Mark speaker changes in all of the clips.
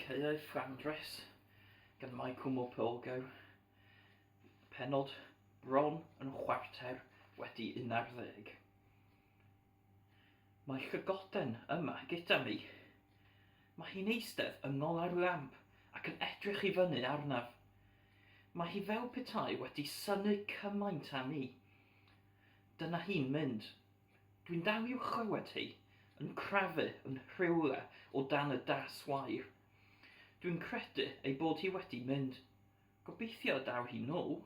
Speaker 1: Caeau Fflandrys gan Michael Morpurgo. Pennod bron yn chwarter wedi unarddeg. Mae llygoden yma gyda mi. Mae hi'n eistedd yng ngolau'r lamp ac yn edrych i fyny arnaf. Mae hi fel petai wedi synnu cymaint â mi. Dyna hi'n mynd. Dwi'n dal i'w chlywed hi yn crafu yn rhywle o dan y das wair. Dwi'n credu ei bod hi wedi mynd. Gobeithio y daw hi nôl.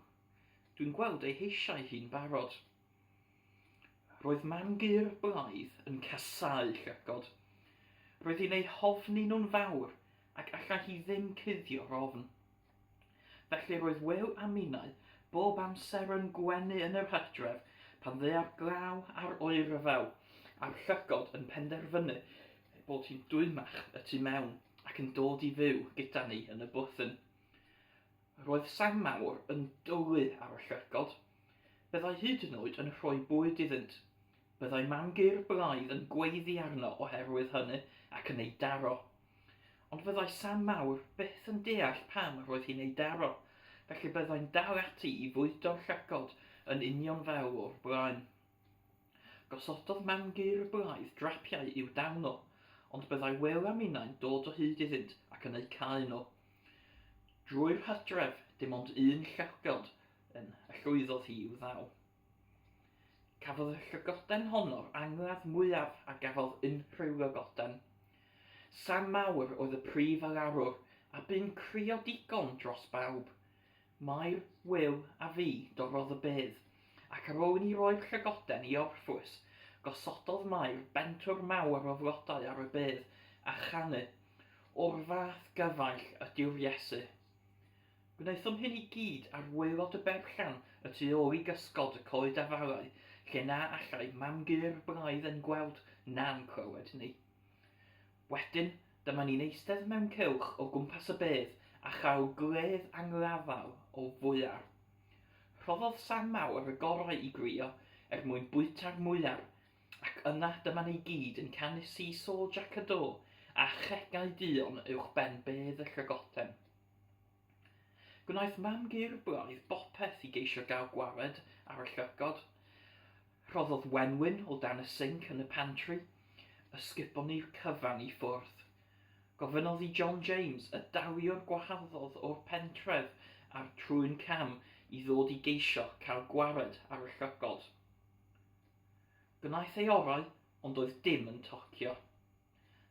Speaker 1: Dwi'n gweld ei heisiau hi'n barod. Roedd mam-gu'r blaidd yn casáu llygod. Roedd hi'n eu hofni nhw'n fawr ac allai hi ddim cuddio'r ofn. Felly roedd Wil a minnau bob amser yn gwenu yn yr hydref pan ddeuai'r glaw a'r oerfel a'r llygod yn penderfynu ei bod hi'n dwymach y tu mewn ac yn dod i fyw gyda ni yn y bwthyn. Roedd Sam Mawr yn dwlu ar y llygod. Byddai hyd yn oed yn rhoi bwyd iddynt. Byddai mam-gu'r blaidd yn gweiddi arno oherwydd hynny ac yn ei daro. Ond fyddai Sam Mawr byth yn deall pam roedd hi'n ei daro, felly byddai'n dal ati i fwydo'r llygod yn union fel o'r blaen. Gosododd mam-gu'r blaidd drapiau i'w dal nhw, ond byddai Wil a minnau'n dod o hyd iddynt ac yn eu cau nhw. Drwy'r hydref, dim ond un llygod yn y llwyddodd hi i'w ddal. Cafodd y llygoden honno'r angladd mwyaf a gafodd unrhyw lygoden. Sam Mawr oedd y prif alarwr a bu'n crio digon dros bawb. Mair, Wil a fi dorrodd y bedd, ac ar ôl i ni roi'r llygoden i orffwys, gosododd Mair bentwr mawr o flodau ar y bedd a chanu, O'r fath gyfaill ydyw'r Iesu. Gwnaethom hyn i gyd ar waelod y berllan y tu ôl i gysgod y coed afalau lle na allai mam-gu'r blaidd ein gweld na'n clywed ni. Wedyn, dyma ni'n eistedd mewn cylch o gwmpas y bedd a chael gwledd angladdol o fwyar. Rhoddodd Sam Mawr y gorau i grio er mwyn bwyta'r mwyar, ac yna dyma ni gyd yn canu Si So Jac y Do a chegau duon uwchben bedd y llygoden. Gwnaeth mam-gu'r blaidd bopeth i geisio gael gwared ar y llygod. Rhoddodd wenwyn o dan y sinc yn y pantri. Ysgubon ni'r cyfan i ffwrdd. Gofynnodd i John James, y daliwr gwahoddodd o'r pentref a'r trwyn cam, i ddod i geisio cael gwared ar y llygod. Gwnaeth ei orau, ond doedd dim yn tocio.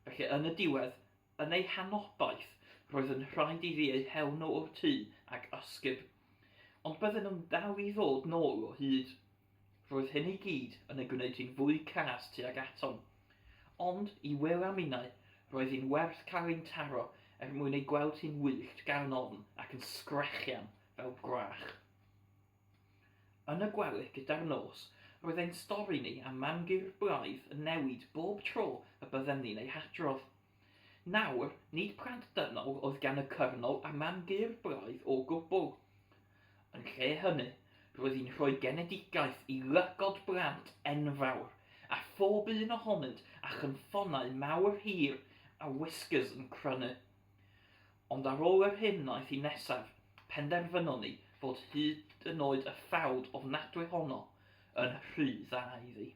Speaker 1: Felly yn y diwedd, Yn ei hanobaith, roedd yn rhaid iddi eu hel nhw o'r tŷ ag ysgub. Ond bydden nhw'n dal i ddod nôl o hyd. Roedd hyn i gyd yn ei gwneud hi'n fwy cas tuag atom. Ond, i Wil a minnau, roedd hi'n werth cael ein taro er mwyn ei gweld hi'n wyllt gan ofn ac yn sgrechian fel gwrach. Yn y gwely gyda'r nos, roedd ein stori ni am mam-gu'r blaidd yn newid bob tro y byddem ni'n ei hadrodd. Nawr, nid plant dynol oedd gan y cyrnol a mam-gu'r blaidd o gwbl. Yn lle hynny, roedd hi'n rhoi genedigaeth i lygod blant enfawr, a phob un ohonynt â chynffonau mawr hir a whiskers yn crynu. Ond ar ôl yr hyn wnaeth hi nesaf, penderfynon ni fod hyd yn oed y ffawd ofnadwy honno yn rhy dda iddi.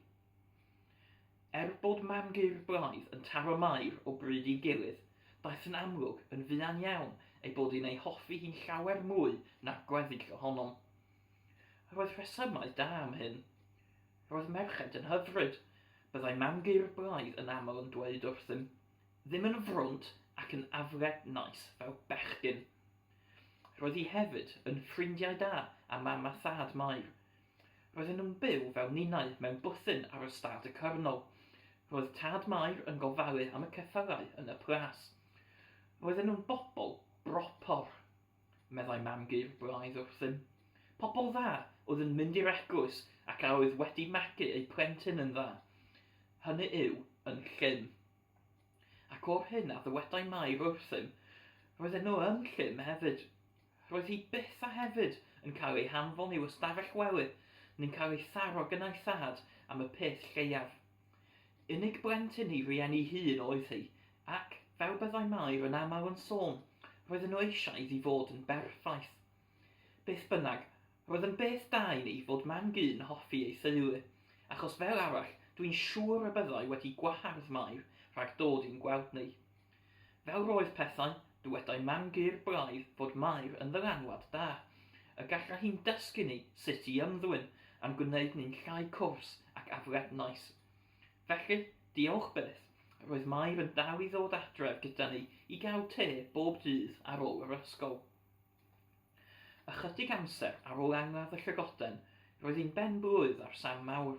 Speaker 1: Er bod mam-gu'r blaidd yn taro Mair o bryd i'w gilydd, daeth yn amlwg yn fuan iawn ei bod hi'n ei hoffi hi'n llawer mwy na'r gweddill ohonom. Roedd rhesymau da am hyn. Roedd merched yn hyfryd, byddai mam-gu'r blaidd yn aml yn dweud wrthym. Ddim yn frwnt ac yn aflednais fel bechgyn. Roedd hi hefyd yn ffrindiau da â mam a thad Mair. Roedden nhw'n byw fel ninnau mewn bwthyn ar ystâd y Cyrnol. Roedd tad Mair yn gofalu am y ceffylau yn y plas. Roedden nhw'n bobl bropor, meddai mam-gu'r blaidd wrthym. Pobl dda oedd yn mynd i'r eglwys ac a oedd wedi magu eu plentyn yn dda. Hynny yw, yn llym. Ac o'r hyn a ddywedai Mair wrthym, roedden nhw yn llym hefyd. Roedd hi byth a hefyd yn cael ei hanfon i'w ystafell wely neu'n cael ei tharo gyda'i thad am y peth lleiaf. Unig blentyn i rieni hŷn oedd hi, ac, Fel byddai Mair yn aml yn sôn, roedden nhw eisiau iddi fod yn berffaith. Beth bynnag, roedd yn beth da i ni fod Mam-gu'n hoffi ei theulu, achos fel arall dwi'n siŵr y byddai wedi gwahardd Mair rhag dod i'n gweld ni. Fel roedd pethau, dywedai Mam-gu'r blaidd fod Mair yn ddylanwad da, y gallai hi'n dysgu ni sut i ymddwyn a'n gwneud ni'n llai cwrs ac aflednais. Felly, diolch byth, roedd Mair yn dal i ddod adref gyda ni i gael te bob dydd ar ôl yr ysgol. Ychydig amser ar ôl angladd y llygoden, roedd hi'n ben-blwydd ar Sam Mawr.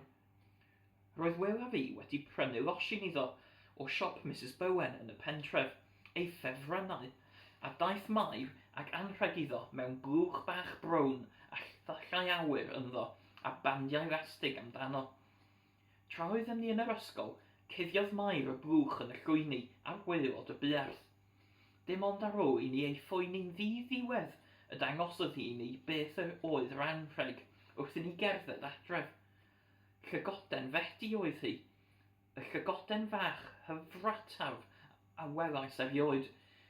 Speaker 1: Roedd Wil a fi wedi prynu losin iddo o siop Misus Bowen yn y pentref, ei ffefrynnau, a daeth Mair ag anrheg iddo mewn blwch bach brown a thyllau awyr ynddo a bandiau lastig amdano. Tra oeddem ni yn yr ysgol, cuddiodd Mair y blwch yn y llwyni ar waelod y buarth. Dim ond ar ôl i ni ei phoeni'n ddi-ddiwedd y dangosodd hi i ni beth yr oedd yr anrheg wrth i ni gerdded adref. Llygoden Feti oedd hi, y llygoden fach hyfrytaf a welais erioed,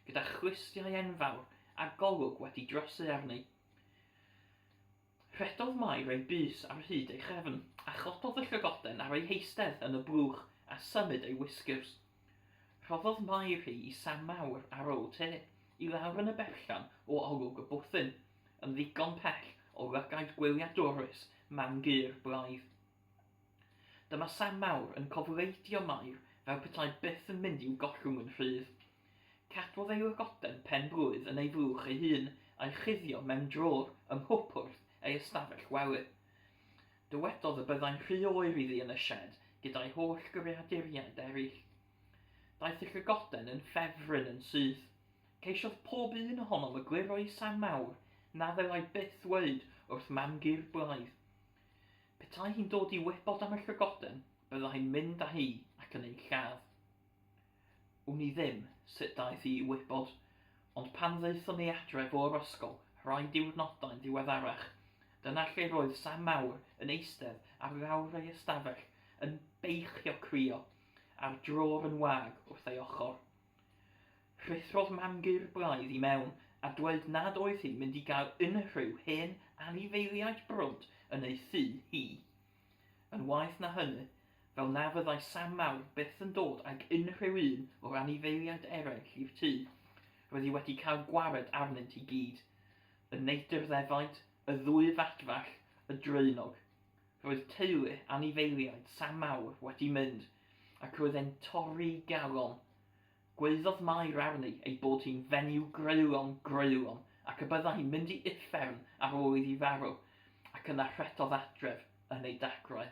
Speaker 1: gyda chlustiau enfawr a golwg wedi drysu arni. Rhedodd Mair ei bys ar hyd ei chefn, a chododd y llygoden ar ei heistedd yn y blwch a symud ei whiskers. Rhoddodd Mair hi i Sam Mawr ar ôl te, i lawr yn y berllan o olwg y bwthyn, yn ddigon pell o lygaid gwyliadwrus mam-gu'r blaidd. Dyma Sam Mawr yn cofleidio Mair fel petai byth yn mynd i'w gollwng yn rhydd. Cadwodd ei lygoden pen-blwydd yn ei flwch ei hun a'i chuddio mewn drôr yng nghwpwrdd ei ystafell wely. Dywedodd y byddai'n rhy oer iddi yn y sied gyda'i holl greaduriaid eraill. Daeth y llygoden yn ffefryn yn syth. Ceisiodd pob un ohonom egluro i Sam Mawr na ddylai byth ddweud wrth mam-gu'r blaidd. Petai hi'n dod i wybod am y llygoden, byddai'n mynd â hi ac yn ei lladd. Wn i ddim sut daeth hi i wybod, ond pan ddaethon ni adref o'r ysgol rhai diwrnodau'n ddiweddarach, dyna lle roedd Sam Mawr yn eistedd ar lawr ei ystafell yn beichio crio, a'r drôr yn wag wrth ei ochr. Rhuthrodd mam-gu'r blaidd i mewn a dweud nad oedd hi'n mynd i gael unrhyw hen anifeiliaid brwnt yn ei thŷ hi. Yn waeth na hynny, fel na fyddai Sam Mawr byth yn dod ag unrhyw un o'r anifeiliaid eraill i'r tŷ, roedd hi wedi cael gwared arnynt i gyd. Y neidr ddefaid, y ddwy fadfall, y draenog. Roedd teulu anifeiliaid Sam Mawr wedi mynd, ac roedd e'n torri'i galon. Gwaeddodd Mair arni ei bod hi'n fenyw greulon, greulon, ac y byddai hi'n mynd i uffern ar ôl iddi farw, ac yna rhedodd adref yn ei dagrau.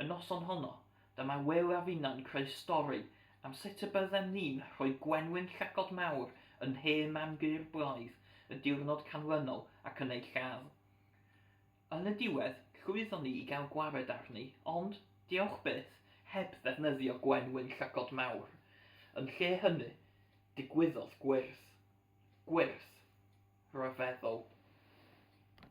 Speaker 1: Y noson honno, dyma Wil a finnau'n creu stori am sut y byddem ni'n rhoi gwenwyn llygod mawr yn nhe mam-gu'r blaidd y diwrnod canlynol ac yn ei lladd. Yn y diwedd, llwyddon ni i gael gwared arni, ond, diolch byth, heb ddefnyddio gwenwyn llygod mawr. Yn lle hynny, digwyddodd gwyrth. Gwyrth rhyfeddol.